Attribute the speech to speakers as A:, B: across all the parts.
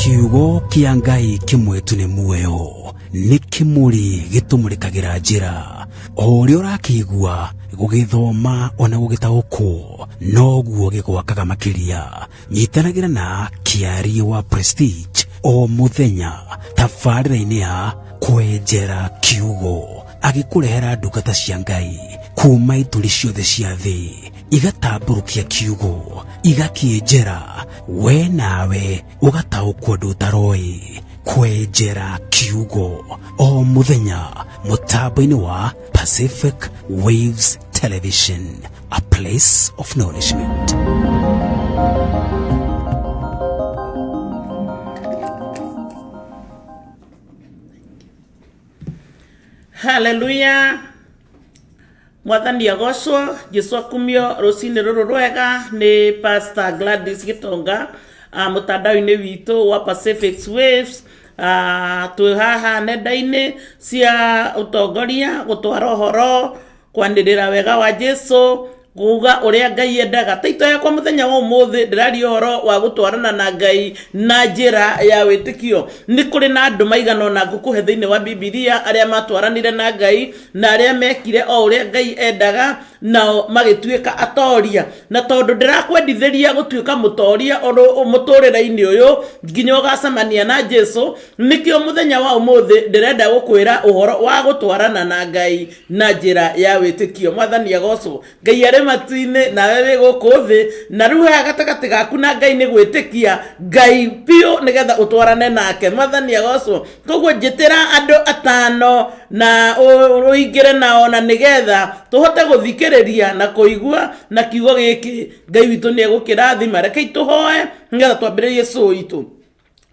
A: Kiugo kĩa Ngai kĩmwe tu nĩ muoyo, nĩ kĩmũrĩ gĩtũmũrĩkagĩra njĩra. O ũrĩa ũrakĩigua, gũgĩthoma ona gũgĩtaũkwo, noguo gĩgwakaga makĩria. Nyitanagĩra na Kĩarie wa Prestige o mũthenya tabarĩra-inĩ ya Kwenjera Kiugo, agĩkũrehera ndungata cia Ngai kuma ituri ciothe cia thĩ, igatambũrũkia kiugo, igakĩenjera, we nawe ũgataũkwo ũndũ ũtaroĩ. Kwenjera Kiugo o mũthenya mũtambo-inĩ wa Pacific Waves Television, a place of nourishment.
B: Haleluya. Mwathani agocwo, Jesu akumio. Rũcinĩ rũrũ rwega nĩ Pastor Gladys Gĩtonga, mũtandao-inĩ witũ wa Pacific Waves. Twĩ haha nenda-inĩ cia ũtongoria gũtwara ũhoro, kwanĩrĩra wega wa Jesu, kuga ũrĩa Ngai endaga. Taito yakwa mũthenya wa ũmũthĩ ndĩraria ũhoro wa gũtwarana na Ngai na njĩra ya wĩtĩkio. Nĩ kũrĩ na andũ maigana ũna ngũkũhe thĩinĩ wa Bibilia arĩa matwaranire na Ngai na arĩa mekire o ũrĩa Ngai endaga nao magĩtuĩka atoria. Na tondũ ndĩrakwendithĩria gũtuĩka mũtoria mũtũrĩre-inĩ ũyũ nginya ũgacemania na Jesu, nĩkĩo mũthenya wa ũmũthĩ ndĩrenda gũkwĩra ũhoro wa gũtwarana na Ngai na njĩra ya wĩtĩkio. Mwathani agocwo. Ngai arĩ matu-inĩ nawe wĩ gũkũ thĩ, na rĩu haha gatagatĩ gaku na Ngai nĩ gwĩtĩkia Ngai biũ nĩgetha ũtwarane nake. Mwathani agocwo. Koguo njĩtĩra andũ atano na ũingĩre nao, na nĩgetha tũhote gũthikĩrĩria na kũigua na kiugo gĩkĩ Ngai witũ nĩ egũkĩrathima. Rekei tũhoe nĩgetha twambĩrĩrie cũũ itũ.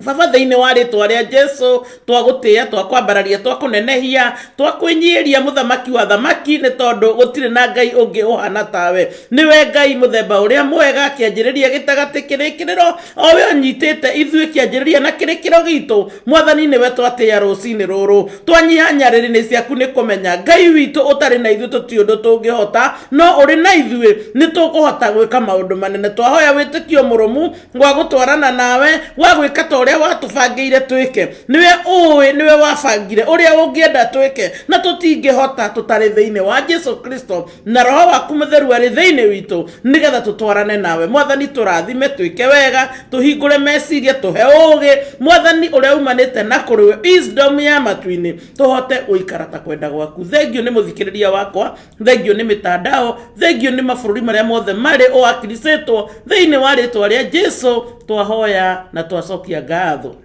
B: Baba, thĩinĩ wa rĩtwa rĩa Jesu, twagũtĩĩa, twakwambararia, twakũnenehia, twakwĩnyiĩria, mũthamaki wa thamaki, nĩ tondũ gũtirĩ na Ngai ũngĩ ũhana tawe. Nĩwe Ngai mũthemba ũrĩa mwega, kĩanjĩrĩria, gĩtagatĩ, kĩrĩkĩrĩro, o we ũnyitĩte ithuĩ kĩanjĩrĩria na kĩrĩkĩro gitũ. Mwathani, nĩwe twatĩĩa rũcinĩ rũrũ. Twanyiha nyarĩrĩ-inĩ ciaku nĩ kũmenya Ngai witũ ũtarĩ na ithuĩ tũtirĩ ũndũ tũngĩhota, no ũrĩ na ithuĩ nĩ tũkũhota gwĩka maũndũ manene. Twahoya wĩtĩkio mũrũmu wa gũtwarana nawe, wa gwĩka ta ũrĩa watũbangĩire twĩke. Nĩwe ũĩ, nĩwe wabangire ũrĩa ũngĩenda twĩke, na tũtingĩhota tũtarĩ thĩinĩ wa Jesu Kristo na Roho waku Mũtheru arĩ thĩinĩ witũ, nĩgetha tũtwarane nawe. Mwathani, tũrathime, twĩke wega, tũhingũre meciria, tũhe ũũgĩ, Mwathani, ũrĩa umanĩte na kũrĩ we, wisdom ya matu-inĩ, tũhote gũikara ta kwenda gwaku. Thengio nĩ mũthikĩrĩria wakwa, thengio nĩ mĩtandao, thengio nĩ mabũrũri marĩa mothe marĩ ũwakilicĩtwo. Thĩinĩ wa rĩtwa rĩa Jesu twahoya na twacokia ngatho.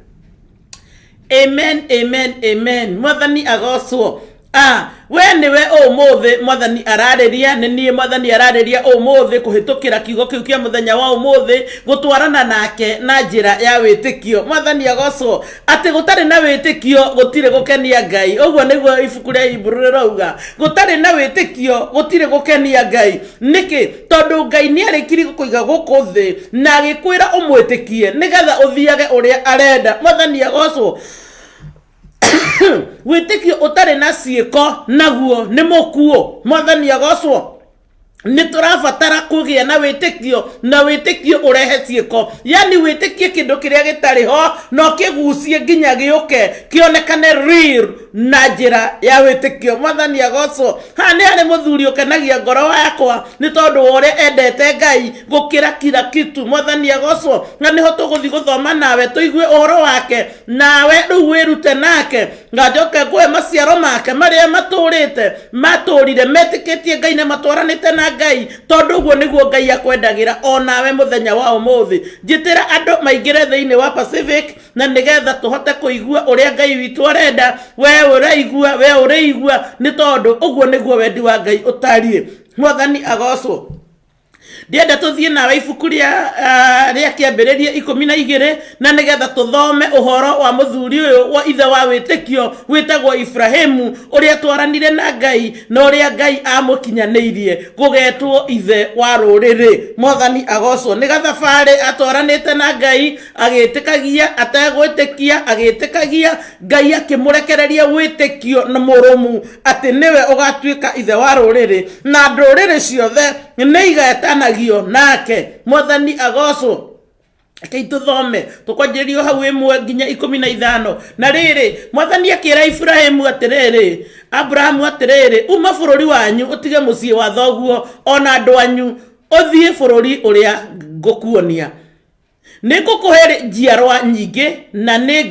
B: Amen, amen, amen. Mwathani agocwo. We nĩwe ũmũthĩ Mwathani ararĩria, nĩ niĩ Mwathani ararĩria ũmũthĩ kũhĩtũkĩra kiugo kĩu kĩa mũthenya wa ũmũthĩ, gũtwarana nake na njĩra ya wĩtĩkio. Mwathani agocwo. Atĩ gũtarĩ na wĩtĩkio gũtirĩ gũkenia Ngai. Ũguo nĩguo ibuku rĩa Hiburu rĩrauga, gũtarĩ na wĩtĩkio gũtirĩ gũkenia Ngai. Nĩkĩ? Tondũ Ngai nĩ arĩkirie gũkũiga gũkũ thĩ na agĩkwĩra ũmwĩtĩkie nĩgetha ũthiage ũrĩa arenda. Mwathani agocwo. Wĩtĩkio ũtarĩ na ciĩko naguo nĩ mũkuũ. Mwathani agocwo. Nĩ tũrabatara kũgĩa na wĩtĩkio, na wĩtĩkio ũrehe ciĩko. Yani wĩtĩkie kĩndũ kĩrĩa gĩtarĩ ho na ũkĩgucie nginya gĩũke kĩonekane real na njĩra ya wĩtĩkio. Mwathani agocwo. Haha nĩ harĩ mũthuri ũkenagia ngoro yakwa nĩ tondũ wa ũrĩa endete Ngai gũkĩra kila kitu. Mwathani agocwo. Na nĩho tũgũthiĩ gũthoma nawe tũigue ũhoro wake, nawe rĩu wĩrute nake, nganjoke ngũhe maciaro make marĩa matũrĩte, matũrire metĩkĩtie Ngai na matwaranĩte na Ngai, tondũ ũguo nĩguo Ngai akwendagĩra o nawe mũthenya wa ũmũthĩ. Njĩtĩra andũ maingĩre thĩinĩ wa Pacific, na nĩgetha tũhote kũigua ũrĩa Ngai witũ arenda. We ũraigua, we ũrĩigua, nĩ tondũ ũguo nĩguo wendi wa Ngai ũtariĩ. Mwathani agocwo. Ndienda tũthiĩ nawe ibuku rĩa kĩambĩrĩria 12, na nĩgetha tũthome ũhoro wa mũthuri ũyũ wa ithe wa wĩtĩkio wĩtagwo Ibrahimu, ũrĩa twaranire na Ngai na ũrĩa Ngai amũkinyanĩirie gũgetwo ithe wa rũrĩrĩ. Mwathani agocwo. Nĩ gathabarĩ atwaranĩte na Ngai, agĩtĩkagia ategwĩtĩkia, agĩtĩkagia Ngai akĩmũrekereria wĩtĩkio na mũrũmu atĩ nĩwe ũgatuĩka ithe wa rũrĩrĩ, na ndũrĩrĩ ciothe nĩ igetanagio nake. Mwathani agocwo. Rekei tũthome tũkwanjĩrĩrio hau 1 nginya 15. Na rĩrĩ, Mwathani akĩra Iburahĩmu atĩrĩrĩ, Abrahamu atĩrĩrĩ, uma bũrũri wanyu, ũtige mũciĩ wa thoguo o na andũ anyu, ũthiĩ bũrũri ũrĩa ngũkuonia. Nĩ ngũkũhe njiarwa nyingĩ, na nĩ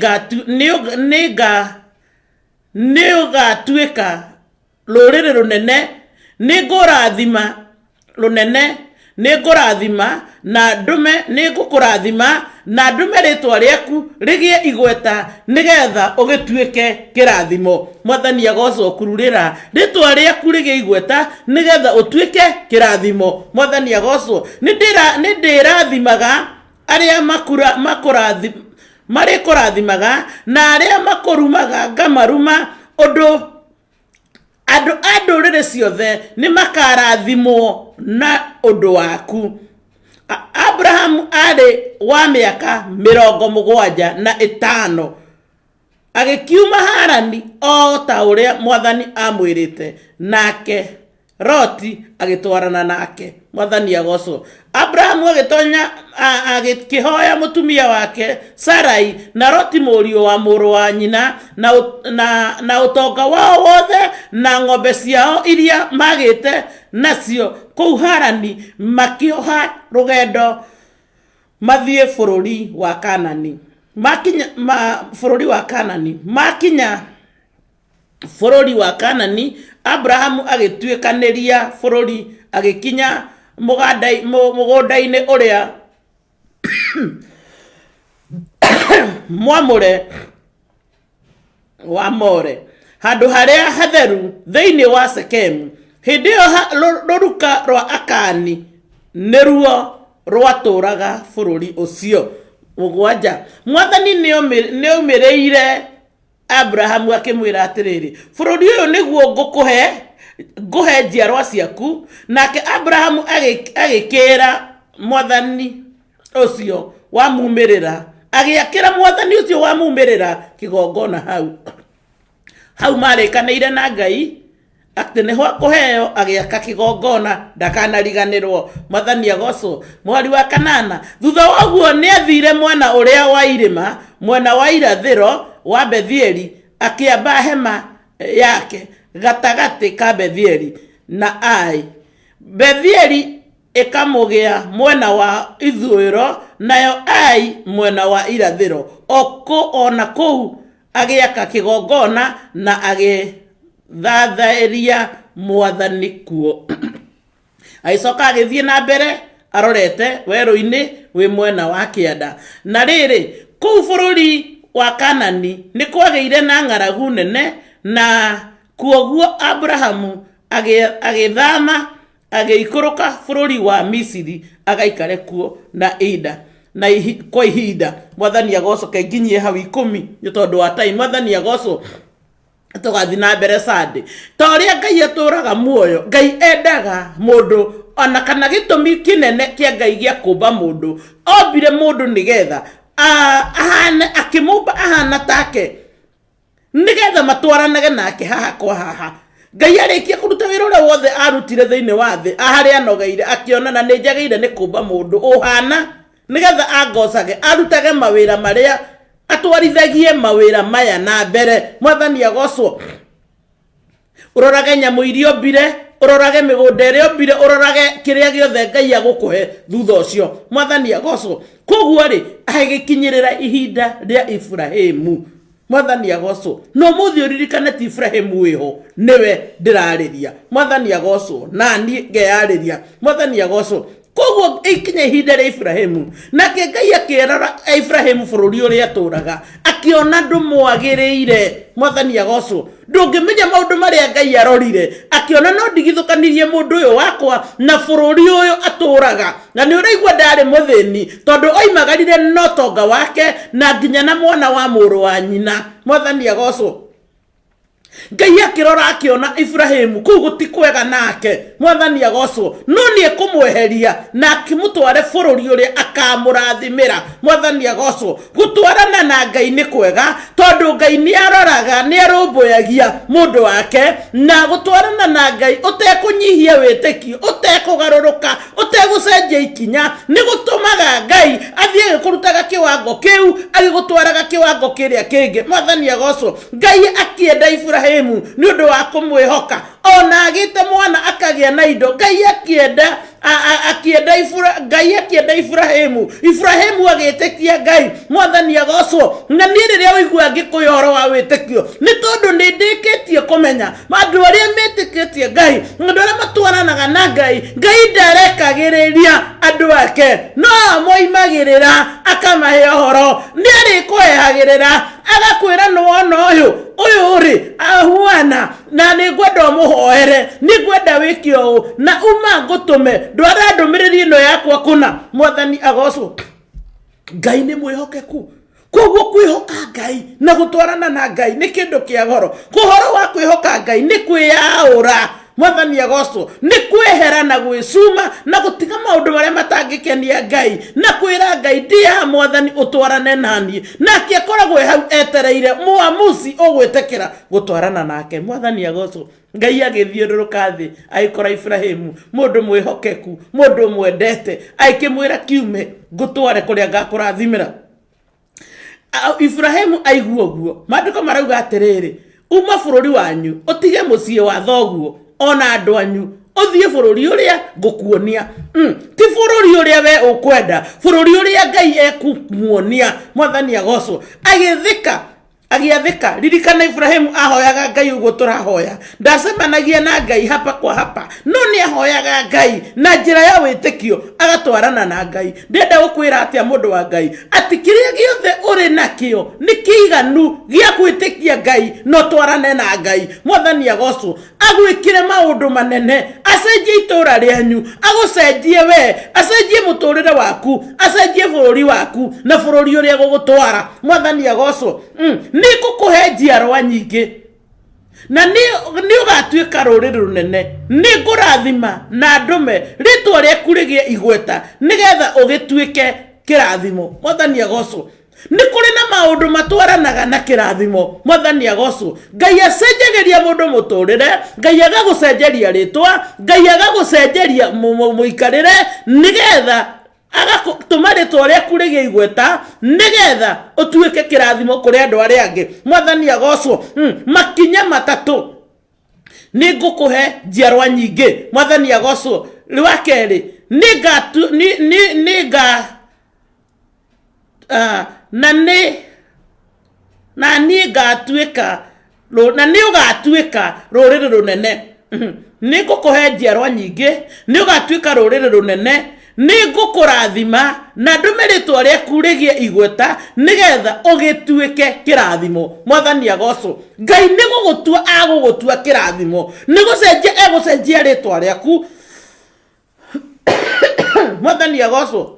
B: ũgatuĩka rũrĩrĩ rũnene. Nĩ ngũrathima rũnene, nĩ ngũrathima na ndũme, nĩ ngũkũrathima na ndũme rĩtwa rĩaku rĩgĩe igweta, nĩgetha ũgĩtuĩke kĩrathimo. Mwathani agocwo. Kururĩra rĩtwa rĩaku rĩgĩe igweta, nĩgetha ũtuĩke kĩrathimo. Mwathani agocwo. Nĩ ndĩrathimaga arĩa makura makũrathi marĩkũrathimaga, na arĩa makũrumaga ngamaruma, ũndũ andũ a ndũrĩrĩ ciothe nĩ makarathimwo na ũndũ waku. Abrahamu arĩ wa mĩaka 75 agĩkiuma Harani, o ta ũrĩa Mwathani amwĩrĩte, nake Loti agĩtwarana nake. Mwathani agocwo. Abrahamu agĩtonya agĩkĩhoya mũtumia wake Sarai, na Loti mũriũ wa mũrũ wa nyina, na ũtonga wao wothe, na ng'ombe ciao iria magĩte nacio kũu Harani, makĩoha rũgendo mathiĩ bũrũri wa Kanani. Makinya bũrũri wa Kanani, makinya bũrũri wa Kanani, Abrahamu agĩtuĩkanĩria bũrũri, agĩkinya mũgũnda-inĩ ũrĩa mwamũre wa More, handũ harĩa hatheru thĩinĩ wa Sekemu. Hĩndĩ ĩyo rũruka rwa Akani nĩruo rwatũraga bũrũri ũcio. 7. Mwathani nĩaumĩrĩire Abrahamu akĩmwĩra atĩrĩrĩ, bũrũri ũyũ nĩguo ngũkũhe, ngũhe njiarwa ciaku. Nake Abrahamu agĩkĩĩra Mwathani ũcio wamumĩrĩra, agĩakĩra Mwathani ũcio wamumĩrĩra kĩgongona hau. Hau marĩkanĩire na Ngai atĩ nĩho akũheo, agĩaka kĩgongona ndakanariganĩrwo. Mwathani agocwo. Mweri wa 8, thutha wa ũguo nĩathire mwena ũrĩa wa irĩma, mwena wa irathĩro wa Bethieli, akĩamba hema yake gatagatĩ ka Bethieli na Ai. Bethieli ĩkamũgĩa mwena wa ithũĩro, nayo Ai mwena wa irathĩro. O na kũu agĩaka kĩgongona na agĩthathaĩria Mwathani kuo. Agĩcoka agĩthiĩ na mbere arorete werũ-inĩ wĩ mwena wa kĩanda. Na rĩrĩ, kũu bũrũri wa Kanani nĩ kwagĩire na ng'aragu nene, na kwoguo Abrahamu agĩthama agĩikũrũka bũrũri wa Misiri agaikare kuo na ihinda na ihi, kwa ihinda. Mwathani agocwo. Nginyie hau 10 nĩ tondũ wa time. Mwathani agocwo. Tũgathiĩ na mbere Sunday. Ta ũrĩa Ngai atũraga muoyo, Ngai endaga mũndũ, ona kana gĩtũmi kĩnene kĩa Ngai gĩa kũmba mũndũ, ombire mũndũ nĩgetha ahane, akĩmũmba ahana take, nĩgetha matwaranage nake haha kwa haha. Ngai arĩkia kũruta wĩra ũrĩa wothe arutire thĩinĩ wa thĩ, harĩa anogeire, akĩona na nĩ njagĩrĩire nĩ kũmba mũndũ ũhana nĩgetha angocage, arutage mawĩra marĩa, atwarithagie mawĩra maya na mbere. Mwathani agocwo. Ũrorage nyamũ iria ũmbire, ũrorage mĩgũnda ĩrĩa ũmbire, ũrorage kĩrĩa gĩothe Ngai agũkũhe thutha ũcio. Mwathani agocwo. Koguo rĩ, agĩkinyĩrĩra ihinda rĩa Iburahĩmu. Mwathani agocwo. Na ũmũthĩ ũririkane ti Iburahĩmu wĩho, nĩwe ndĩrarĩria. Mwathani agocwo. Na niĩ ngeyarĩria. Mwathani agocwo. Koguo ikinya ihinda rĩa Iburahĩmu, nake Ngai akĩrora Iburahĩmu bũrũri ũrĩa atũraga, akĩona ndũmwagĩrĩire. Mwathani agocwo. Ndũngĩmenya maũndũ marĩa Ngai arorire, akĩona no ndigithũkanirie mũndũ ũyũ wakwa na bũrũri ũyũ atũraga. Na nĩ ũraigua ndarĩ mũthĩni, tondũ oimagarire na ũtonga wake na nginya na mwana wa mũrũ wa nyina. Mwathani agocwo. Ngai akĩrora akĩona Iburahĩmu kũu gũtikwega nake, Mwathani agocwo, no nĩ ekũmweheria na akĩmũtware bũrũri ũrĩa akamũrathimĩra. Mwathani agocwo. Gũtwarana na Ngai nĩ kwega tondũ Ngai nĩ aroraga, nĩ arũmbũyagia mũndũ wake, na gũtwarana na Ngai ũtekũnyihia wĩtĩkio, ũtekũgarũrũka, ũtegũcenjia ikinya, nĩ gũtũmaga Ngai athiĩ agĩkũrutaga kĩwango kĩu agĩgũtwaraga kĩwango kĩrĩa kĩngĩ. Mwathani agocwo. Ngai akĩenda Iburahimu nĩ ũndũ wa kũmwĩhoka, ona agĩte mwana akagĩa na indo. Ngai akĩenda akĩenda Ngai akĩenda Iburahimu, Iburahimu agĩtĩkia Ngai. Mwathani agocwo. Na niĩ rĩrĩa ũigua ngĩkũya ũhoro wa wĩtĩkio, nĩ tondũ nĩ ndĩkĩtie kũmenya andũ arĩa metĩkĩtie Ngai, andũ arĩa matwaranaga na Ngai, Ngai ndarekagĩrĩria andũ ake, no amoimagĩrĩra akamahe ũhoro. Nĩ arĩkũhehagĩrĩra agakwĩra nĩwona ũyũ ũyũ rĩ ahuana na nĩ ngwenda ũmũhoere, nĩ ngwenda wĩke ũũ na uma ngũtũme, ndwara ndũmĩrĩri ĩno yakwa kũna. Mwathani agocwo. Ngai nĩ mwĩhokeku. Koguo kwĩhoka Ngai na gũtwarana na Ngai nĩ kĩndũ kĩa goro. Ũhoro wa kwĩhoka Ngai nĩ kwĩyaũra. Mwathani agocwo. Nĩ kwehera na gwĩcuma na gũtiga maũndũ marĩa matangĩkenia Ngai na kwĩra Ngai ndĩ haha Mwathani ũtwarane naniĩ. Nake akoragwo e hau etereire mũamuzi ũgwĩtĩkĩra gũtwarana nake. Mwathani agocwo. Ngai agĩthiũrũrũka thĩ agĩkora Iburahĩmu, mũndũ mwĩhokeku, mũndũ ũmwendete, agĩkĩmwĩra kiume ngũtware kũrĩa ngakũrathimĩra. Iburahĩmu aigua ũguo, maandĩko marauga atĩrĩrĩ, uma bũrũri wanyu, ũtige mũciĩ wa thoguo ona andũ anyu, ũthiĩ bũrũri ũrĩa ngũkuonia. Ti bũrũri ũrĩa we ũkwenda, bũrũri ũrĩa Ngai ekũmuonia. Mwathani agocwo. Agĩthika, agĩathĩka. Ririkana Iburahĩmu ahoyaga Ngai ũguo tũrahoya. Ndacemanagia na Ngai hapa kwa hapa, no nĩ ahoyaga Ngai na njĩra ya wĩtĩkio, agatwarana na Ngai. Ndĩrenda gũkwĩra atĩa mũndũ wa Ngai, atĩ kĩrĩa gĩothe ũrĩ nakĩo nĩ kĩiganu gĩa gwĩtĩkia Ngai na ũtwarane na Ngai. Mwathani agocwo. Agwĩkĩre maũndũ manene, acenjie itũũra rĩanyu, agũcenjie we, acenjie mũtũrĩre waku, acenjie bũrũri waku na bũrũri ũrĩa gũgũtwara. Mwathani agocwo. Nĩ ngũkũhe njiarwa nyingĩ na nĩ ũgatuĩka rũrĩrĩ rũnene. Nĩ ngũrathima na ndũme rĩtwa rĩaku rĩgĩe igweta, nĩgetha ũgĩtuĩke kĩrathimo. Mwathani agocwo. Nĩ kũrĩ na maũndũ matwaranaga na kĩrathimo. Mwathani agocwo. Ngai acenjagĩria mũndũ mũtũrĩre, Ngai agagũcenjeria rĩtwa, Ngai agagũcenjeria mũikarĩre, nĩgetha agatũma rĩtwa rĩaku rĩgĩe igweta, nĩgetha ũtuĩke kĩrathimo kũrĩ andũ arĩa angĩ. Mwathani agocwo. Makinya matatũ, nĩ ngũkũhe njiarwa nyingĩ. Mwathani agocwo. Rwa kerĩ, nĩ nga na nĩ na niĩ ngatuĩka na nĩ ũgatuĩka rũrĩrĩ rũnene. Nĩ ngũkũhe njiarwa nyingĩ, nĩ ũgatuĩka rũrĩrĩ rũnene, nĩ ngũkũrathima na ndũme rĩtwa rĩaku rĩgĩe igweta, nĩgetha ũgĩtuĩke kĩrathimo. Mwathani agocwo. Ngai nĩ gũgũtua agũgũtua kĩrathimo, nĩ gũcenjia egũcenjia rĩtwa rĩaku. Mwathani agocwo.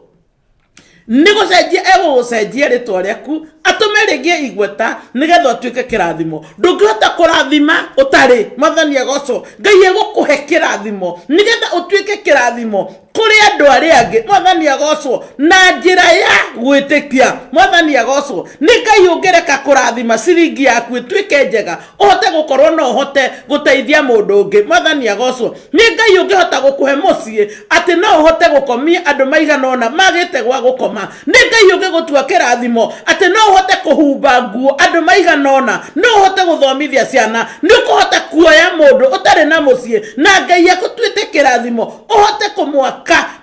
B: Nĩ gũcenjia egũgũcenjia rĩtwa rĩaku, atũme rĩgĩe igweta, nĩgetha ũtuĩke kĩrathimo. Ndũngĩhota kũrathima ũtarĩ. Mwathani agocwo. Ngai egũkũhe kĩrathimo nĩgetha ũtuĩke kĩrathimo kũrĩ andũ arĩa angĩ. Mwathani agocwo. Na njĩra ya gwĩtĩkia. Mwathani agocwo. Nĩ Ngai ũngĩreka kũrathima ciringi yaku ĩtuĩke njega, ũhote gũkorwo no ũhote gũteithia mũndũ ũngĩ. Mwathani agocwo. Nĩ Ngai ũngĩhota gũkũhe mũciĩ atĩ no ũhote gũkomia andũ maigana ũna magĩte gwa gũkoma. Nĩ Ngai ũngĩgũtua kĩrathimo atĩ no ũhote kũhumba nguo andũ maigana ũna, no ũhote gũthomithia ciana, nĩ ũkũhota kuoya mũndũ ũtarĩ na mũciĩ na Ngai agũtuĩte kĩrathimo ũhote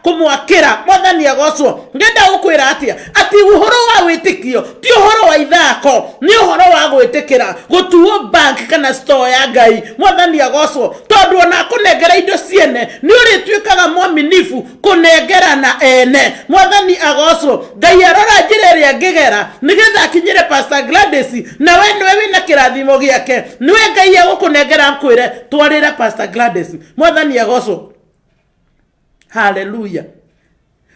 B: kũmwakĩra. Mwathani agocwo. Ngenda gũkwĩra atĩa? Atĩ ũhoro wa wĩtĩkio ti ũhoro wa ithako, nĩ ũhoro wa gwĩtĩkĩra gũtuo bank kana store ya Ngai. Mwathani agocwo. Tondũ ona akũnengera indo ciene, nĩ ũrĩtuĩkaga mwaminifu kũnengera na ene. Mwathani agocwo. Ngai arora njĩra ĩrĩa angĩgera nĩgetha akinyĩre Pastor Gladys, na we nĩwe wĩna kĩrathimo gĩake, nĩwe Ngai egũkũnengera akwĩre twarĩra Pastor Gladys. Mwathani agocwo. Haleluya.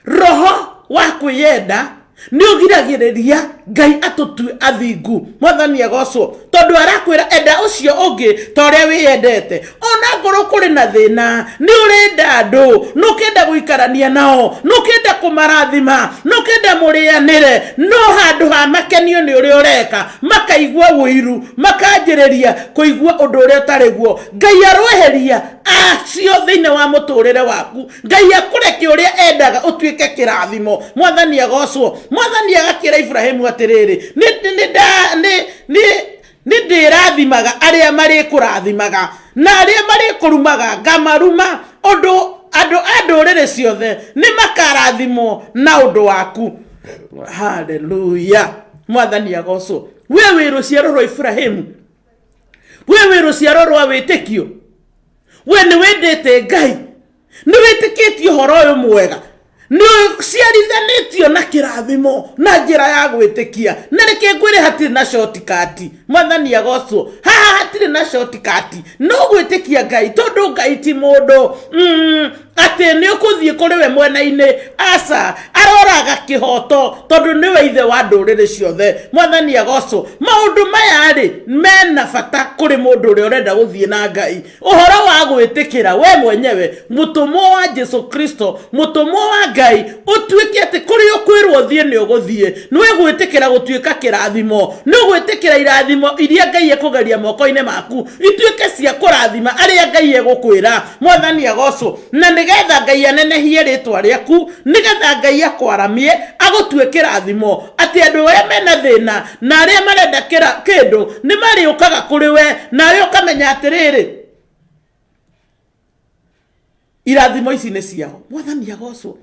B: Roho wa kwĩyenda Nĩ ũgiragĩrĩria Ngai atũtue athingu. Mwathani agocwo, tondũ arakwĩra enda ũcio ũngĩ ta ũrĩa wĩyendete. Ona ngorwo kũrĩ na thĩna, nĩ ũrenda andũ, nĩ ũkenda gũikarania nao, nĩ ũkenda kũmarathima, nĩ ũkenda mũrĩanĩre, no handũ ha makenio nĩ ũrĩa ũreka, makaigua ũiru, makanjĩrĩria kũigua ũndũ ũrĩa ũtarĩ guo. Ngai arweheria acio thĩinĩ wa mũtũrĩre waku. Ngai akũreke ũrĩa endaga ũtuĩke kĩrathimo. Mwathani agocwo. Mwathani agakĩra Iburahĩmu atĩrĩrĩ, nĩ ndĩrathimaga arĩa marĩkũrathimaga, na arĩa marĩkũrumaga ngamaruma, ũndũ andũ a ndũrĩrĩ ciothe nĩ makarathimwo na ũndũ waku. Haleluya. Mwathani agocwo. We wĩ rũciaro rwa Iburahĩmu, we wĩ rũciaro rwa wĩtĩkio, we nĩ wendete Ngai, nĩ wĩtĩkĩtie ũhoro ũyũ mwega, nĩ ũciarithanĩtio na kĩrathimo na njĩra ya gwĩtĩkia. Na reke ngwĩre, hatirĩ na shortcut. Mwathani agocwo. Haha hatirĩ na shortcut, no gwĩtĩkia Ngai, tondũ Ngai ti mũndũ atĩ nĩ ũkũthiĩ kũrĩ we mwena-inĩ. Aca, aroraga kĩhoto, tondũ nĩwe ithe wa ndũrĩrĩ ciothe. Mwathani agocwo. Maũndũ maya rĩ mena bata kũrĩ mũndũ ũrĩa ũrenda gũthiĩ na Ngai. Ũhoro wa gwĩtĩkĩra we mwenyewe mũtũmwo wa Jesu Kristo, mũtũmwo wa Ngai, ũtuĩke atĩ kũrĩa ũkwĩrwo ũthiĩ nĩ ũgũthiĩ. Nĩ ũgwĩtĩkĩra gũtuĩka kĩrathimo, nĩ ũgwĩtĩkĩra irathimo iria Ngai ekũgeria moko-inĩ maku ituĩke cia kũrathima arĩa Ngai egũkwĩra. Mwathani agocwo. Na nĩgetha Ngai anenehie rĩtwa rĩaku, nĩgetha Ngai akwaramie, agũtue kĩrathimo, atĩ andũ arĩa mena thĩna na arĩa marenda kĩndũ nĩ marĩũkaga kũrĩ we, nawe ũkamenya atĩrĩrĩ, irathimo ici nĩ ciao. Mwathani agocwo.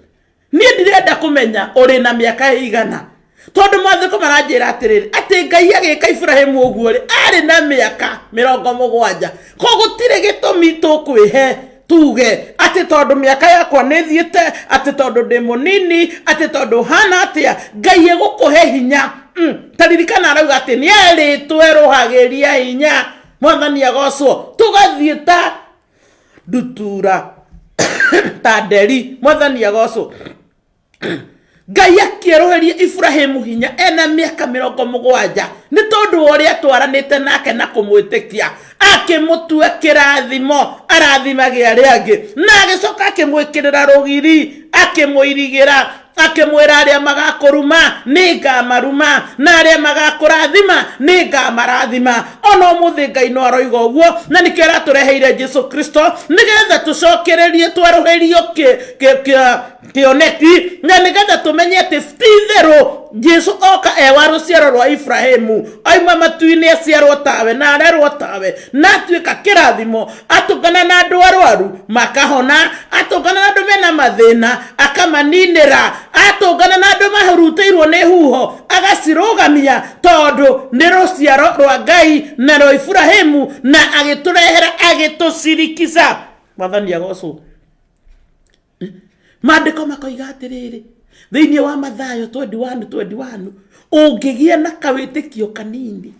B: Niĩ ndirenda kũmenya ũrĩ na mĩaka ĩigana, tondũ maandĩko maranjĩra atĩrĩrĩ, atĩ Ngai agĩka Iburahĩmu ũguo rĩ, arĩ na mĩaka 70. Koguo gũtirĩ gĩtũmi tũkwĩhe tuge atĩ tondũ mĩaka yakwa nĩ ĩthiĩte, atĩ tondũ ndĩ mũnini, atĩ tondũ hana atĩa. Ngai egũkũhe hinya. Ta ririkana arauga atĩ nĩ arĩtwerũhagĩria hinya. Mwathani agocwo. Tũgathiĩ ta ndutura, ta nderi. Mwathani agocwo. Ngai akĩerũhĩria Iburahĩmu hinya ena mĩaka 70 nĩ tondũ wa ũrĩa atwaranĩte nake na kũmwĩtĩkia, akĩmũtua kĩrathimo arathimage arĩa angĩ, na agĩcoka akĩmwĩkĩrĩra rũgiri, akĩmũirigĩra, akĩmwĩra arĩa magakũruma nĩ ngamaruma, na arĩa magakũrathima nĩ ngamarathima. Ona ũmũthĩ Ngai no aroiga ũguo, na nĩkĩo aratũreheire Jesu Kristo, nĩgetha tũcokererie twerũhĩrio kĩoneki, na nĩgetha tũmenye atĩ ti itherũ Jesu oka e wa rũciaro rwa Ibrahimu, auma matu-inĩ, aciarwo tawe na arerwo tawe, na atuĩka kĩrathimo. Atũngana na andũ arwaru makahona, atũngana na andũ mena mathĩna akamaninĩra, atũngana na andũ mahurutĩirwo nĩ huho agacirũgamia, tondũ nĩ rũciaro rwa Ngai na rwa Ibrahimu, na agĩtũrehera, agĩtũcirikica. Mwathani agocwo. Maandĩko makoiga atĩrĩrĩ, thĩinĩ wa Mathayo 21:21, ũngĩgĩa na kawĩtĩkio kanini,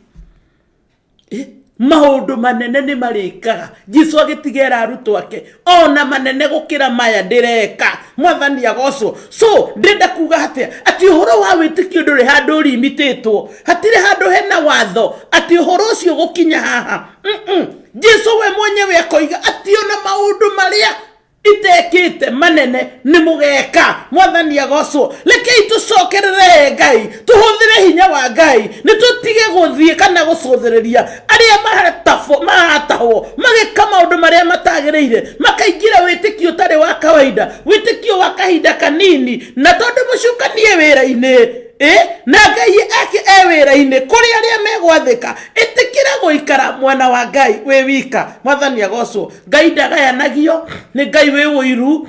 B: maũndũ manene nĩ marĩkaga. Jesu agĩtigera arutwo ake, ona manene gũkĩra maya ndĩreka. Mwathani agocwo. So ndĩrenda kuga atĩa? Atĩ ũhoro wa wĩtĩkio ndũrĩ handũ ũrimitĩtwo, hatirĩ handũ hena watho atĩ ũhoro ũcio gũkinya haha. Jesu we mwenyewe akoiga atĩ ona maũndũ marĩa itekĩte manene nĩ mũgeka. Mwathani agocwo. Rekei tũcokerere Ngai, tũhũthĩre hinya wa Ngai, nĩ tũtige gũthiĩ kana gũcũthĩrĩria arĩa maratahwo magĩka maũndũ marĩa matagĩrĩire, makaingĩra wĩtĩkio ũtarĩ wa kawaida, wĩtĩkio wa kahinda kanini. Na tondũ mũcukanie wĩra-inĩ, na Ngai ake e wĩra-inĩ kũrĩ arĩa megwathĩka, ĩtĩkĩra gũikara mwena wa Ngai wĩ wika. Mwathani agocwo. Ngai ndagayanagio, nĩ Ngai wĩ ũiru,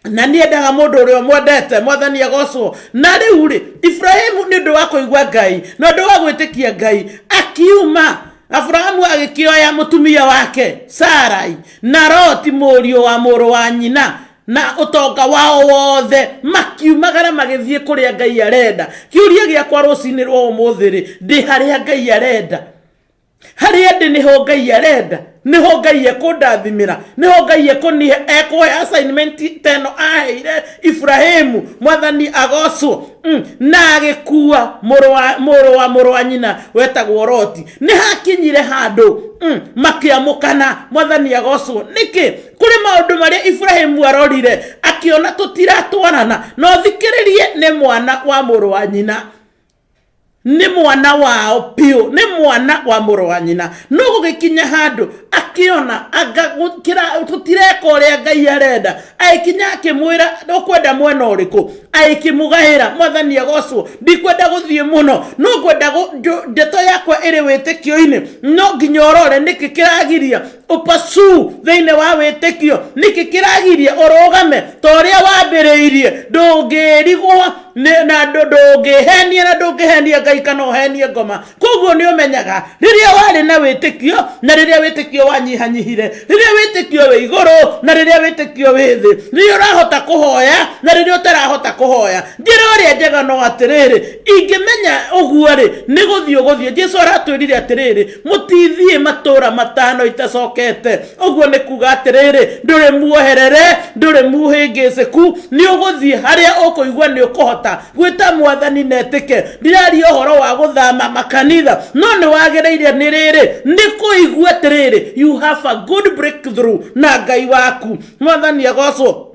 B: na nĩ endaga mũndũ ũrĩa ũmwendete. Mwathani agocwo. Na rĩu rĩ, Ibrahimu nĩ ũndũ wa kũigua Ngai na ũndũ wa gwĩtĩkia Ngai akiuma. Aburahamu agĩkĩoya mũtumia wake Sarai na Loti mũriũ wa mũrũ wa nyina na ũtonga wao wothe, makiumagara magĩthiĩ kũrĩa Ngai arenda. Kĩũria gĩakwa rũcinĩ rwa ũmũthĩ rĩ, ndĩ harĩa Ngai arenda? Harĩa ndĩ nĩho Ngai arenda, nĩho Ngai ekũndathimĩra, nĩho Ngai ekũnihe, ekũhe assignment ta ĩno aheire Iburahĩmu. Mwathani agocwo. Na agĩkua mũrũ wa mũrũ wa mũrũ wa nyina wetagwo Loti. Nĩ hakinyire handũ makĩamũkana. Mwathani agocwo. Nĩkĩ? Kũrĩ maũndũ marĩa Iburahĩmu arorire akĩona tũtiratwarana. Na ũthikĩrĩrie, nĩ mwana wa mũrũ wa nyina, nĩ mwana wao biũ, nĩ mwana wa mũrũ wa nyina. No gũgĩkinya handũ akĩona anga tũtireka ũrĩa Ngai arenda, agĩkinya akĩmwĩra, ũkwenda mwena ũrĩkũ? Agĩkĩmũgaĩra. Mwathani agocwo. Ndikwenda gũthiĩ mũno, no ngwenda ndeto yakwa ĩrĩ wĩtĩkio-inĩ. No nginya ũrore nĩkĩ kĩragiria ũpasu thĩinĩ wa wĩtĩkio, nĩkĩ kĩragiria ũrũgame ta ũrĩa wambĩrĩirie. Ndũngĩrigwo na ndũngĩhenia, na ndũngĩhenia Ngai kana ũhenie ngoma. Koguo nĩ ũmenyaga rĩrĩa warĩ na wĩtĩkio na rĩrĩa wĩtĩkio wanyihanyihire, rĩrĩa wĩtĩkio wĩ igũrũ na rĩrĩa wĩtĩkio wĩ thĩ, rĩrĩa ũrahota kũhoya na rĩrĩa ũtarahota kũhoya. Njĩra ĩrĩa njega no atĩrĩrĩ, ingĩmenya ũguo rĩ, nĩ gũthiĩ ũgũthiĩ. Jesu aratwĩrire atĩrĩrĩ, mũtithiĩ matũra matano itacokete. Ũguo nĩ kuga atĩrĩrĩ, ndũrĩ muoherere, ndũrĩ muhĩngĩcĩku, nĩ ũgũthiĩ harĩa ũkũigua nĩ ũkũhota gwĩta Mwathani na etĩke. Ndiraria ũhoro wa gũthama makanitha, no nĩ wagĩrĩire nĩ rĩrĩ nĩ kũigua atĩrĩrĩ, you have a good breakthrough na Ngai waku. Mwathani agocwo,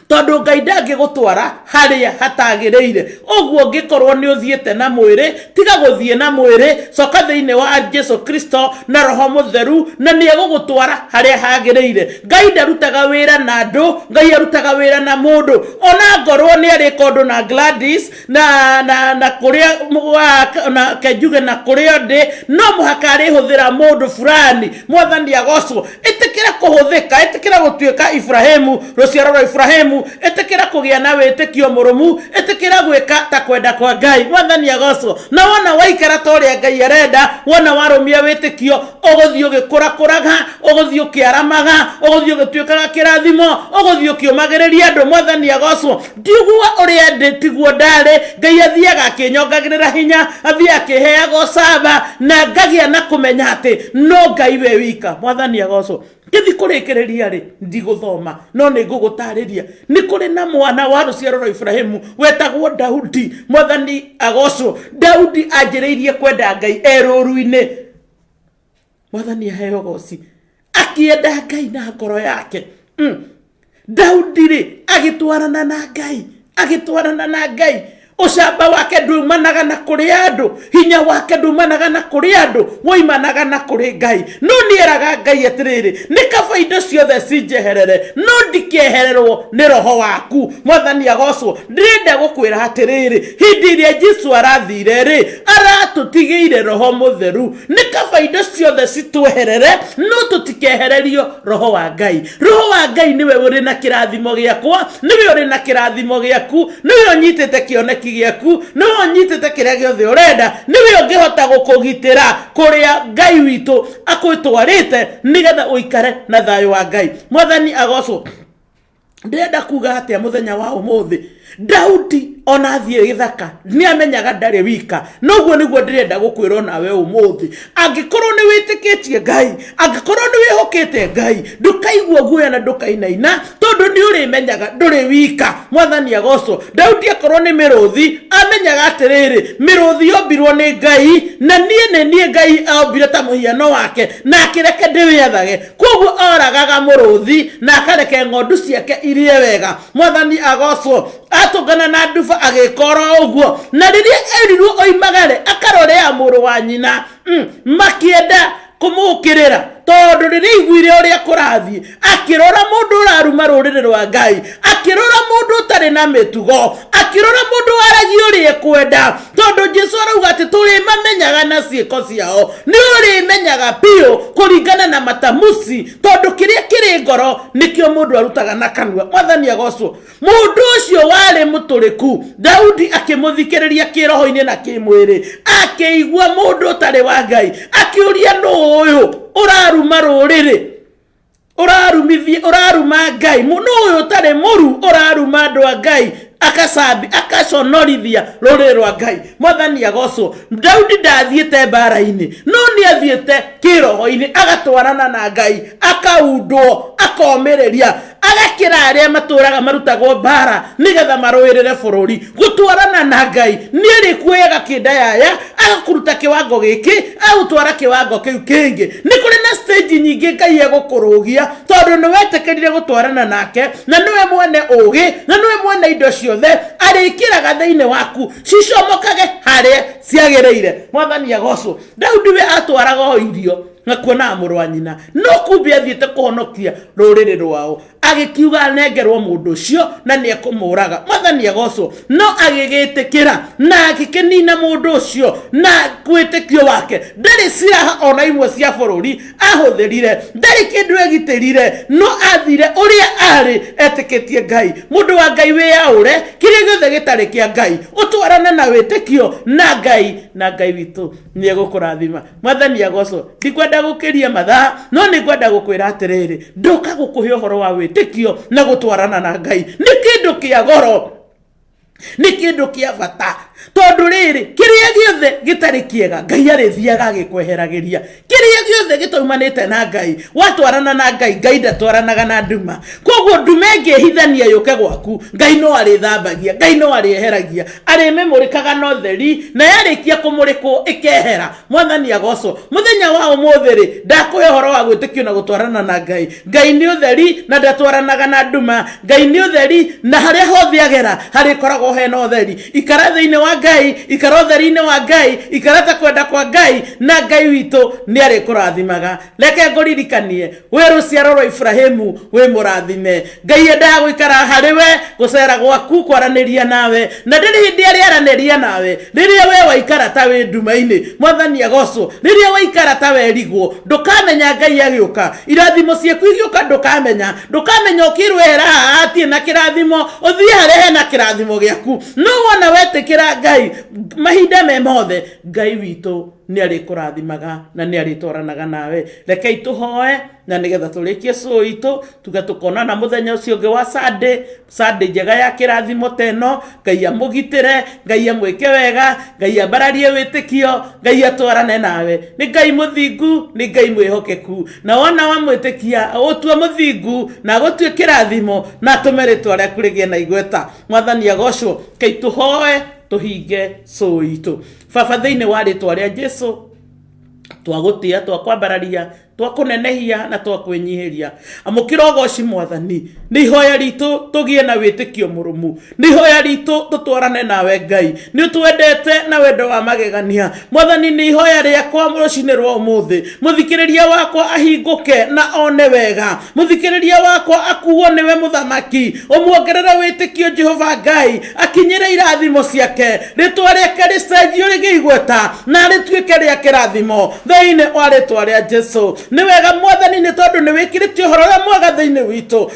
B: tondũ Ngai ndangĩgũtwara harĩa hatagĩrĩire. Ũguo ũngĩkorwo nĩ ũthiĩte na mwĩrĩ, tiga gũthiĩ na mwĩrĩ, coka thĩinĩ wa Jesu Kristo na Roho Mũtheru, na nĩ egũgũtwara harĩa hagĩrĩire. Ngai ndarutaga wĩra na andũ, Ngai arutaga wĩra na mũndũ. Ona ngorwo nĩ arĩka ũndũ na Gladys na kũrĩa na kenjuge na kũrĩa ndĩ, no mũhaka arĩhũthĩra mũndũ fulani. Mwathani agocwo. Ĩtĩkĩra kũhũthĩka, ĩtĩkĩra gũtuĩka Iburahĩmu, rũciaro rwa Iburahĩmu, ĩtĩkĩra kũgĩa na wĩtĩkio mũrũmu, ĩtĩkĩra gwĩka ta kwenda kwa Ngai. Mwathani agocwo. Na wona waikara ta ũrĩa Ngai arenda, wona warũmia wĩtĩkio, ũgũthiĩ ũgĩkũrakũraga, ũgũthiĩ ũkĩaramaga, ũgũthiĩ ũgĩtuĩkaga kĩrathimo, ũgũthiĩ ũkĩũmagĩrĩria andũ. Mwathani agocwo. Ndiguo ũrĩa ndĩ tiguo ndarĩ. Ngai athiaga akĩnyongagĩrĩra hinya, athiaga akĩheaga ũcamba, na ngagĩa na kũmenya atĩ no Ngai we wika. Mwathani agocwo. Ngĩthiĩ kũrĩkĩrĩria rĩ, ndigũthoma no nĩ ngũgũtarĩria. Nĩ kũrĩ na mwana wa rũciaro rwa Iburahĩmu wetagwo Daudi. Mwathani agocwo. Daudi anjĩrĩirie kwenda Ngai e rũru-inĩ. Mwathani aheo goci. Akĩenda Ngai na ngoro yake. Daudi rĩ, agĩtwarana na Ngai, agĩtwarana na Ngai. Ũcamba wake ndumanaga na kũrĩ andũ, hinya wake ndumanaga na kũrĩ andũ, woimanaga na kũrĩ Ngai. No nĩeraga Ngai atĩrĩrĩ, nĩ kaba indo ciothe cinjeherere, no ndikehererwo nĩ roho waku. Mwathani agocwo. Ndĩrenda gũkwĩra atĩrĩrĩ, hĩndĩ ĩrĩa Jesu arathire rĩ, aratũtigĩire Roho Mũtheru. Nĩ kaba indo ciothe citweherere, no tũtikehererio Roho wa Ngai. Roho wa Ngai nĩwe ũrĩ na kĩrathimo gĩakwa, nĩwe ũrĩ na kĩrathimo gĩaku, nĩwe ũnyitĩte kĩoneki gĩaku, nĩwe ũnyitĩte kĩrĩa gĩothe ũrenda, nĩwe ũngĩhota gũkũgitĩra kũrĩa Ngai witũ akwĩtwarĩte, nĩgetha ũikare na thayũ wa Ngai. Mwathani agocwo. Ndĩrenda kuga atĩa mũthenya wa ũmũthĩ? Daudi ona athiĩ gĩthaka nĩ amenyaga ndarĩ wika. Noguo nĩguo ndĩrenda gũkwĩra onawe ũmũthĩ, angĩkorwo nĩ wĩtĩkĩtie Ngai, angĩkorwo nĩ wĩhokĩte Ngai, ndũkaigua guoya na ndũkainaina, tondũ nĩ ũrĩmenyaga ndũrĩ wika. Mwathani agocwo. Daudi akorwo nĩ mĩrũthi, amenyaga atĩrĩrĩ, mĩrũthi yombirwo nĩ Ngai, na niĩ nĩ niĩ Ngai ombire ta mũhiano wake, na akĩreke ndĩwĩathage. Koguo oragaga mũrũthi na akareke ng'ondu ciake irie wega. Mwathani agocwo. Atũngana na nduba agĩka oro ũguo. Na rĩrĩa erirwo oimagare akarorea mũrũ wa nyina, makĩenda kũmũkĩrĩra, tondũ rĩrĩa aiguire ũrĩa kũrathiĩ, akĩrora mũndũ ũraruma rũrĩrĩ rwa Ngai, akĩrora mũndũ ũtarĩ na mĩtugo, akĩrora mũndũ waragia ũrĩa ekwenda, tondũ Jesu arauga atĩ tũrĩmamenyaga na ciĩko ciao. Nĩ ũrĩmenyaga biũ kũringana na matamuci, tondũ kĩrĩa kĩrĩ ngoro nĩkĩo mũndũ arutaga na kanua. Mwathani agocwo. Mũndũ ũcio warĩ mũtũrĩku, Daudi akĩmũthikĩrĩria kĩroho-inĩ na kĩmwĩrĩ, akĩigua mũndũ ũtarĩ wa Ngai, akĩũria nũ ũyũ ũraruma rũrĩrĩ, ũrarumithia, ũraruma Ngai, nũ ũyũ ũtarĩ mũru ũraruma andũ a Ngai. Akacambi akaconorithia rũrĩrĩ rwa Ngai. Mwathani agocwo. Daudi ndathiĩte mbara-inĩ, no nĩ athiĩte kĩroho-inĩ, agatwarana na Ngai, akaundwo, akomĩrĩria, agakĩra arĩa matũraga marutagwo mbara nĩgetha marũĩrĩre bũrũri. Gũtwarana na Ngai nĩ arĩkuoyaga kĩndayaya, agakũruta kĩwango gĩkĩ, agũtwara kĩwango kĩu kĩngĩ. Nĩ kũrĩ na stage nyingĩ Ngai egũkũrũgia, tondũ nĩ wetĩkĩrire gũtwarana nake, na nĩwe mwene ũgĩ, na nĩwe mwene indo ciothe, arĩkĩraga thĩinĩ waku cicomokage harĩa ciagĩrĩire. Mwathani agocwo. Daudi we atwaraga o irio na kuonaga mũrũ wa nyina, no kumbe athiĩte kũhonokia rũrĩrĩ rwao. Agĩkiuga anengerwo mũndũ ũcio na nĩ ekũmũraga. Mwathani agocwo. No agĩgĩtĩkĩra na agĩkĩnina mũndũ ũcio na wĩtĩkio wake. Ndarĩ silaha ona imwe cia bũrũri ahũthĩrire, ndarĩ kĩndũ egitĩrire, no athire ũrĩa arĩ etĩkĩtie Ngai. Mũndũ wa Ngai, wĩyaũre kĩrĩa gĩothe gĩtarĩ kĩa Ngai, ũtwarane na wĩtĩkio na Ngai, na Ngai witũ nĩ egũkũrathima. Mwathani agocwo. Ndikwenda gũkĩria mathaa, no nĩ ngwenda gũkwĩra atĩrĩrĩ, ndoka gũkũhe ũhoro wa wĩtĩkio na gũtwarana na Ngai. Nĩ kĩndũ kĩa goro, nĩ kĩndũ kĩa bata, tondũ rĩrĩ, kĩrĩa gĩothe gĩtarĩ kĩega Ngai arĩthiaga agĩkweheragĩria. Kĩrĩa gĩothe gĩtaumanĩte na Ngai, watwarana na Ngai, Ngai ndatwaranaga na nduma. Koguo nduma ĩngĩhithania yũke gwaku, Ngai no arĩthambagia, Ngai no arĩeheragia, arĩmĩmũrĩkaga na ũtheri, na yarĩkia kũmũrĩkwo ĩkehera. Mwathani agocwo. Mũthenya wa ũmũthĩ rĩ, ndakũhe ũhoro wa gwĩtĩkio na gũtwarana na Ngai. Ngai nĩ ũtheri na ndatwaranaga na nduma. Ngai nĩ ũtheri na harĩa hothe agera harĩkoragwo hena ũtheri. Ikara thĩinĩ wa Ngai, ikara ũtheri-inĩ wa Ngai, ikara ta kwenda kwa Ngai, na Ngai witũ nĩ arĩkũrathimaga. Reke ngũririkanie, wĩ rũciaro rwa Ibrahimu, wĩ mũrathime. Ngai endaga gũikara harĩ we, gũcera gwaku, kwaranĩria nawe, na ndĩrĩ hĩndĩ arĩaranĩria nawe rĩrĩa we waikara ta wĩ nduma-inĩ. Mwathani agocwo. Rĩrĩa waikara ta werigwo, ndũkamenya Ngai agĩũka. Irathimo ciaku igĩũka ndũkamenya. Ndũkamenya ũkĩrwo ehera haha hatirĩ na kĩrathimo, ũthiĩ harĩa hena kĩrathimo gĩaku. No wona wetĩkĩra Ngai mahinda me mothe, Ngai witũ nĩ arĩkũrathimaga na nĩ arĩtwaranaga nawe. Rekei tũhoe na nĩgetha tũrĩkie show itũ, tuge tũkonana mũthenya ũcio ũngĩ wa Sunday, Sunday njega ya kĩrathimo ta ĩno. Ngai amũgitĩre, Ngai amwĩke wega, Ngai ambararie wĩtĩkio, Ngai atwarane nawe. Nĩ Ngai mũthingu, nĩ Ngai mwĩhokeku, na wona wamwĩtĩkia agũtue mũthingu na agũtue kĩrathimo na atũme rĩtwa rĩaku rĩgĩe na igweta. Mwathani agocwo. Ngai tũhoe tũhinge show itũ. Baba, thĩinĩ wa rĩtwa rĩa Jesu, twagũtĩa, twakwambararia, twakũnenehia na twakwĩnyihĩria. Amũkĩra ũgoci Mwathani. Nĩ ihoya ritũ tũgĩe na wĩtĩkio mũrũmu, nĩ ihoya ritũ tũtwarane nawe Ngai. Nĩ ũtwendete na wendo wa magegania Mwathani. Nĩ ihoya rĩakwa rũcinĩ rwa ũmũthĩ, mũthikĩrĩria wakwa ahingũke na one wega, mũthikĩrĩria wakwa akuo nĩwe mũthamaki, ũmuongerere wĩtĩkio Jehova Ngai, akinyĩre irathimo ciake, rĩtwa rĩake rĩcenjio rĩgĩe igweta na rĩtuĩke rĩa kĩrathimo thĩinĩ wa rĩtwa rĩa Jesu. Nĩ wega Mwathani, nĩ tondũ nĩ wĩkĩrĩte ũhoro ũrĩa mwega thĩinĩ witũ.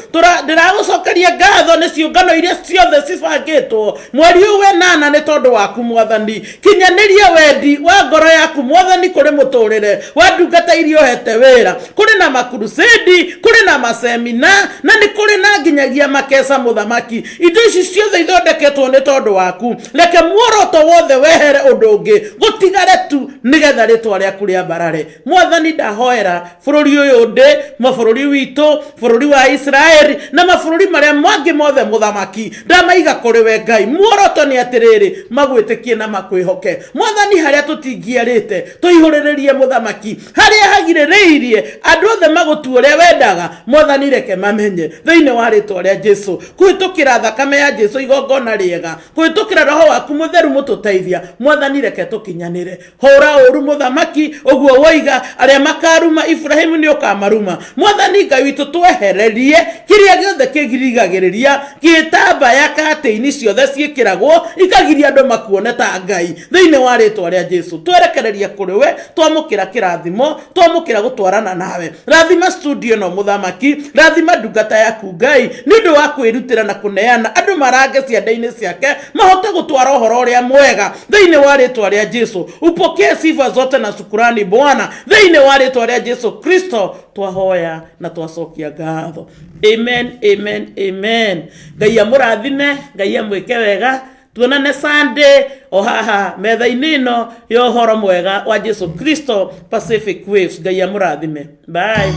B: Ndĩragũcokeria ngatho nĩ ciũngano iria ciothe cibangĩtwo mweri ũyũ wenana, nĩ tondũ waku Mwathani. Kinyanĩria wendi wa ngoro yaku Mwathani kũrĩ mũtũrĩre wa ndungata iria ũhete wĩra. Kũrĩ na makurusedi, kũrĩ na masemina, na nĩ kũrĩ na nginyagia makeca mũthamaki. Indo ici ciothe ithondeketwo nĩ tondũ waku. Reke muoroto wothe wehere ũndũ ũngĩ, gũtigare tu nĩgetha rĩtwa rĩaku rĩambarare. Mwathani, ndahoera bũrũri ũyũ ndĩ, mabũrũri witũ, bũrũri wa Israeli na mabũrũri marĩa mangĩ mothe mũthamaki, ndamaiga kũrĩ we Ngai. Muoroto nĩ atĩrĩrĩ, magwĩtĩkie na makwĩhoke Mwathani. Harĩa tũtingĩarĩte tũihũrĩrĩrie mũthamaki, harĩa hagirĩrĩirie andũ othe magũtue ũrĩa wendaga Mwathani, reke mamenye thĩinĩ wa rĩtwa rĩa Jesu, kũhĩtũkĩra thakame ya Jesu igongona rĩega, kũhĩtũkĩra roho waku mũtheru mũtũteithia Mwathani, reke tũkinyanĩre. Hũra ũru mũthamaki, ũguo woiga arĩa makaruma Ibrahimu nĩ ũkamaruma. Mwathani Ngai witũ, twehererie kĩrĩa gĩothe kĩgirigagĩrĩria gĩtambaya katĩini ciothe ciĩkĩragwo ikagiria andũ makuone ta Ngai thĩinĩ wa rĩtwa rĩa Jesu. Twerekereria kũrĩ we, twamũkĩra kĩrathimo, twamũkĩra gũtwarana nawe. Rathima studio ĩno mũthamaki, rathima ndungata yaku Ngai nĩ ũndũ wa kwĩrutĩra na kũneana andũ. Andũ marange ciande-inĩ ciake mahote gũtwara ũhoro ũrĩa mwega thĩinĩ wa rĩtwa rĩa Jesu. Upokee sifa zote na shukurani Bwana thĩinĩ wa rĩtwa rĩa Jesu Kristo, twahoya na twacokia ngatho. Amen, amen, amen. Ngai amũrathime, Ngai amwĩke wega. Tuonane Sunday o haha metha-inĩ ĩno ya ũhoro mwega wa Jesu Kristo, Pacific Waves. Ngai amũrathime. Bye.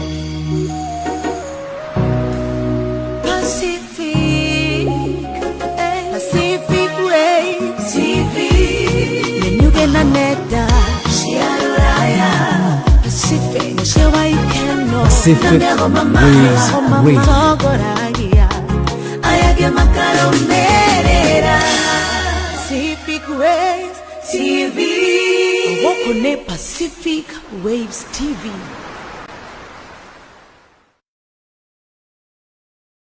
C: Pacific, Pacific Waves TV. Menyuge na nenda cia rũraya. Pacific, mũciĩ wa ikeno.
A: Pacific Waves Radio.
C: Matongoragia aya angĩ makarũmĩrĩra. Pacific Waves TV. Gũkũ nĩ Pacific Waves TV.